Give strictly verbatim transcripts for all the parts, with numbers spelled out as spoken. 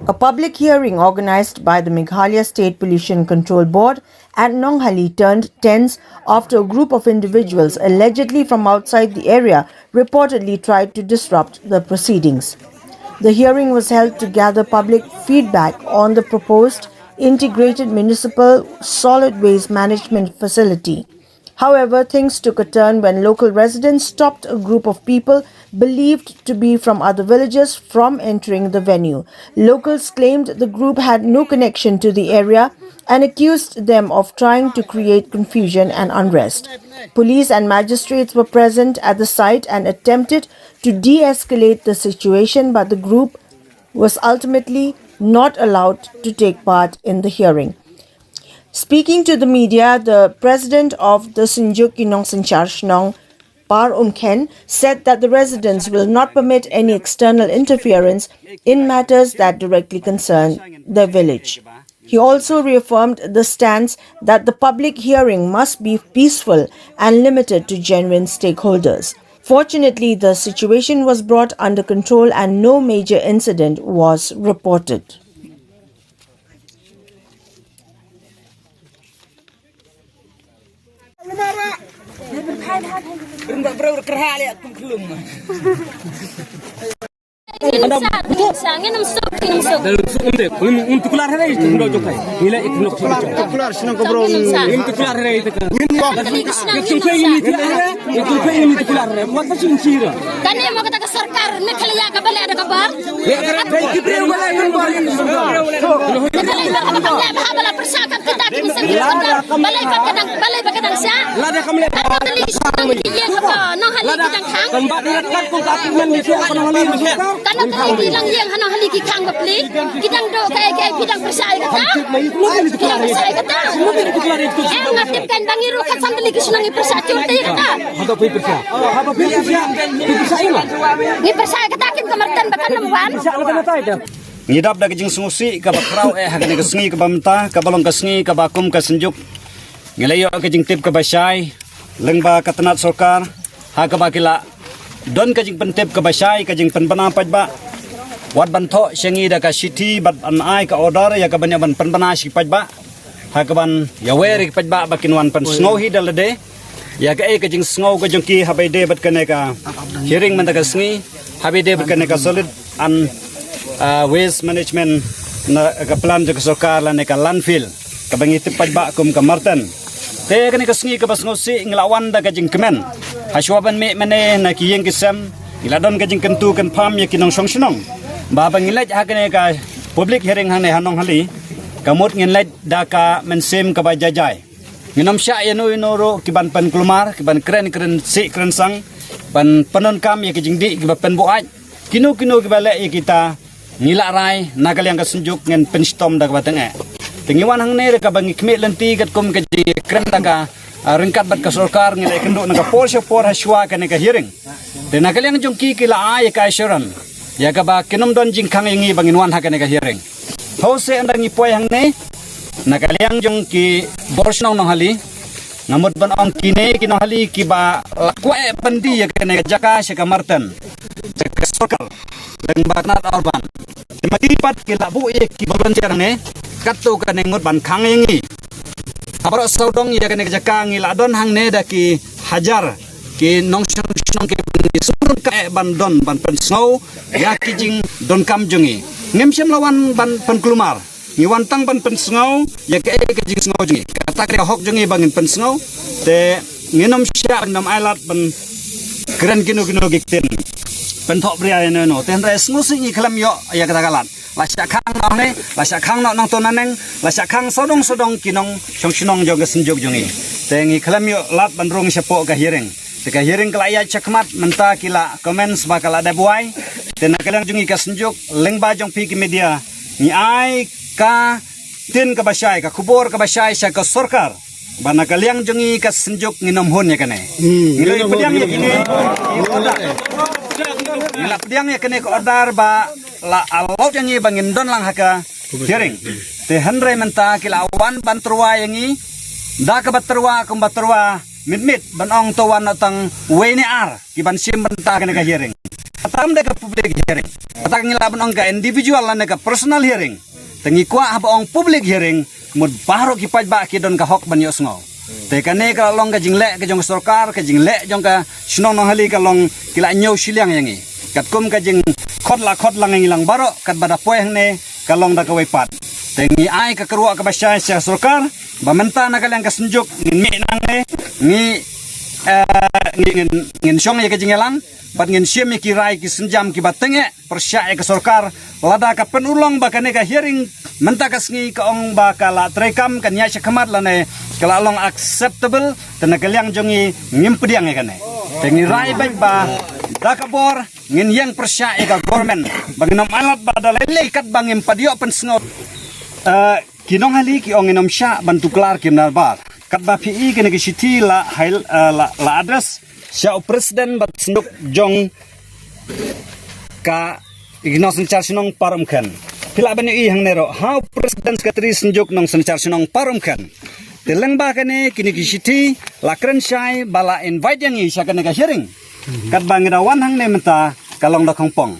A public hearing organized by the Meghalaya State Pollution Control Board at Nonghali turned tense after a group of individuals allegedly from outside the area reportedly tried to disrupt the proceedings. The hearing was held to gather public feedback on the proposed integrated municipal solid waste management facility. However, things took a turn when local residents stopped a group of people believed to be from other villages from entering the venue. Locals claimed the group had no connection to the area and accused them of trying to create confusion and unrest. Police and magistrates were present at the site and attempted to de escalate the situation, but the group was ultimately not allowed to take part in the hearing. Speaking to the media, the president of the Synjuk ki Nongsynshar Shnong, Par Umkhen, said that the residents will not permit any external interference in matters that directly concern their village. He also reaffirmed the stance that the public hearing must be peaceful and limited to genuine stakeholders. Fortunately, the situation was brought under control and no major incident was reported. Tuklar shnong ko bro. Tuklar shnong ko bro. Tuklar. Kane mo kata ka sorkar Meghalaya ka ba leh da ka bar. Ka ba leh da ka bar. Ka ba leh da ka bar. Ka ba leh da ka bar. Ba leh ka dang, ba leh ba ka dang sha. Lada kam leh. Ka dang ki ïeng ha ba Nonghali ki dang khang. Kan ba dang kat ko ka ki men ni ki ko Nonghali. Kan dang ki lang ïeng ha Nonghali ki khang ba pli. Ki dang do kai kai ki dang pyrshah ïa kata. Ki dang pyrshah ïa kata. Em nga tip kan ba ngi ruh kat san tylli ki shnong ngi pyrshah jur te ïa kata. Haba phi pyrshah. Haba phi pyrshah. Phi pyrshah ïa nga. Ngi pyrshah ïa kata kin ka Martin ba kan ym wan. Pyrshah ïa nga tai te. Ngi dap da ka jingsngewsih kaba khraw eh ha kane ka sngi kaba mynta kaba long ka sngi kaba kum ka Synjuk ngi la ïoh ka jingtip kaba shai lyngba ka tnat sorkar ha kaba ki la don ka jingpyntip kaba shai ka jingpynbna paidbah wat ban thoh sha ngi da ka shithi bad ban ai ka order ïa kaban ïa ban pynbna sha ki paidbah ha kaban ïa wer ïa ki paidbah ba kin wan pynsngew hi da lade ïa kaei ka jingsngew ka jong ki haba ïadei bad kane ka hearing mynta ka sngi haba ïadei bad kane ka solid and, uh, waste management na ka plan jong ka sorkar lane ka landfill kaba ngi tip paidbah kum ka Martin. Te kane ka sngi kaba sngewsih ngi la wan da ka jingkmen. Hashwa ban mih mynne na ki ïing ki sem ngi la don ka jingkyntu kynpham ïa ki nongshong shnong. Ba ba ngi leit ha kane ka public hearing hangne ha Nonghali ka mut ngin leit da ka mynsiem kaba jai jai. Ngin ym shah ïa no ïa no ruh ki ban pynkulmar ki ban kren kren sih kren sang ban pyndonkam ïa ki jingdih kiba pynbuaid. Kino kino kiba leh ïa kita ngi la rai na ka liang ka Synjuk ngin pynshitom da kaba tyngeh. Te ngi wan hangne da kaba ngi khmih lynti katkum ka jingkren da ka, ah, ryngkat bad ka sorkar ngi la ïakynduh na ka por sha por hashwa kane ka hearing. Te na ka liang jong ki ki la ai ïa ka assurance ïa kaba kin ym don jingkhang ïa ngi ba ngin wan ha kane ka hearing. Hynrei ynda ngi poi hangne na ka liang jong ki bor shnong Nonghali nga mut ban ong kine ki Nonghali kiba la kwah ban die ïa kane ka jaka sha ka Martin sha ka sorkar lyngba ka tnat urban. Te ma ki pat ki la buh ïa ki volunteer ne katto katne ngut ban khang ïa ngi. Ha baroh sawdong ïa kane ka jaka ngi la don hangne da ki hajar ki nongshong shnong ki ban sumrun ka eh ban don ban pynsngew ïa ki jingdonkam jong ngi. Ngim shym la wan ban pynkulmar. Ngi wan tang ban pynsngew ïa kaei ka jingsngew jong ngi. Kata ka dei ka hok jong ngi ba ngin pynsngew. Te ngin ym shah ngin ym ailad ban kren kino kino ki ktien. Pynthoh bria ïa no no. Te hynrei sngewsih ngi khlem ïoh ïa kata ka lad. La shah khang noh ne, la shah khang noh nangto naneng, la shah khang sawdong sawdong ki nongshong shnong jong ka Synjuk jong ngi. Te ngi khlem ïoh lad ban rung shapoh ka hearing. Te ka hearing ka la ïaid shakhmat mynta ki la commence ba ka la dep wai. Te na ka liang jong ngi ka Synjuk lyngba jong phi ki media ngi ai ka ktien kaba shai ka khubor kaba shai sha ka sorkar. Ba na ka liang jong ngi ka Synjuk ngin ym hun ïa kane. Ngi la pdiang ïa kine ki order. Ngi la pdiang ïa kane ka order ba la allowed ïa ngi ba ngin don lang ha ka hearing. Te hynrei mynta ki la wan ban tyrwa ïa ngi da kaba tyrwa kumba tyrwa mit mit ban ong to wan noh tang wei ne ar ki ban shim bynta kane ka hearing. Kata tam da ka public hearing. Kata ngi lah ban ong ka individual lane ka personal hearing. Te ngi kwah haba ong public hearing, mut baroh ki paidbah ki don ka hok ban ïohsngew. Te kane ka long ka jingleh ka jong ka sorkar, ka jingleh jong ka shnong Nonghali ka long ki la ñiew shiliang ïa ngi. Katkum ka jingkhot la khot lang ïa ngi lang baroh, katba da poi hangne ka long da kawei pat. Te ngi ai ka kyrwoh kaba shai sha sorkar, ba mynta na ka liang ka Synjuk ngin mih nangne, ngi, eh, ngi, ngin, ngin shong ïa ka jingïalang, bad ngin shim ïa ki rai ki sienjam kiba tyngeh pyrshah ïa ka sorkar, lada ka pynurlong ba kane ka hearing mynta ka sngi ka ong ba ka la treikam, kan ïaid shakhmat lane ka la long acceptable, te na ka liang jong ngi ngim pdiang ïa kane. Te ngi rai beit ba da ka bor ngin ïeng pyrshah ïa ka government ba ngin ym ailad ba da lei lei katba ngim pat ïoh pynsngew. Eh, ki Nonghali ki ong ngin ym shah ban tuklar ki mnarbar. Katba phi i kane ka shithi la hai, eh, la, la address sha u president bad Synjuk jong ka, ki nongsynshar shnong Parumkhen. Phi lah ban ïohi hangne ruh, ha u president secretary Synjuk nongsynshar shnong Parumkhen. Te lyngba kane kine ki shithi la kren shai ba la invite ïa ngi sha kane ka hearing. Katba ngi da wan hangne mynta ka long da khongpong.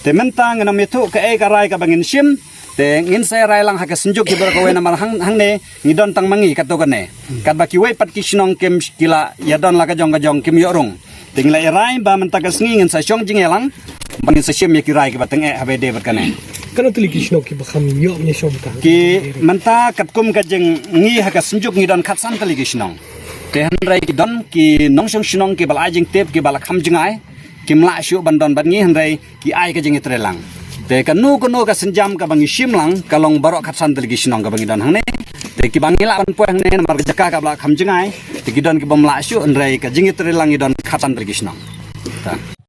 Te mynta ngin ym ïathuh kaei ka rai kaba ngin shim. Te ngin sa rai lang ha ka Synjuk ki baroh kawei namar hang, hangne ngi don tang ma ngi katto katne. Katba kiwei pat ki shnong kim, ki la ïa don la ka jong ka jong, kim ïoh rung. Te ngi la rai ba mynta ka sngi ngin sa shong jingïalang, ba ngin sa shim ïa ki rai kiba tyngeh haba ïadei bad kane. Katno tylli ki shnong kiba kham ïoh ban shong mynta? Ki mynta katkum ka jing ngi ha ka Synjuk ngi don khatsan tylli ki shnong. Te hynrei ki don ki nongshong shnong kiba la ai jingtip, kiba la kham jngai, kim lah shuh ban don bad ngi, hynrei ki ai ka jingïatreilang. Te kano kano ka sienjam kaba ngi shim lang ka long baroh khatsan tylli ki shnong kaba ngi don hangne. Te kiba ngi lah ban poi hangne namar ka jaka kaba la kham jngai. Te ki don kibym lah shuh, hynrei ka jingïatreilang ngi don khatsan tylli ki shnong. Ta.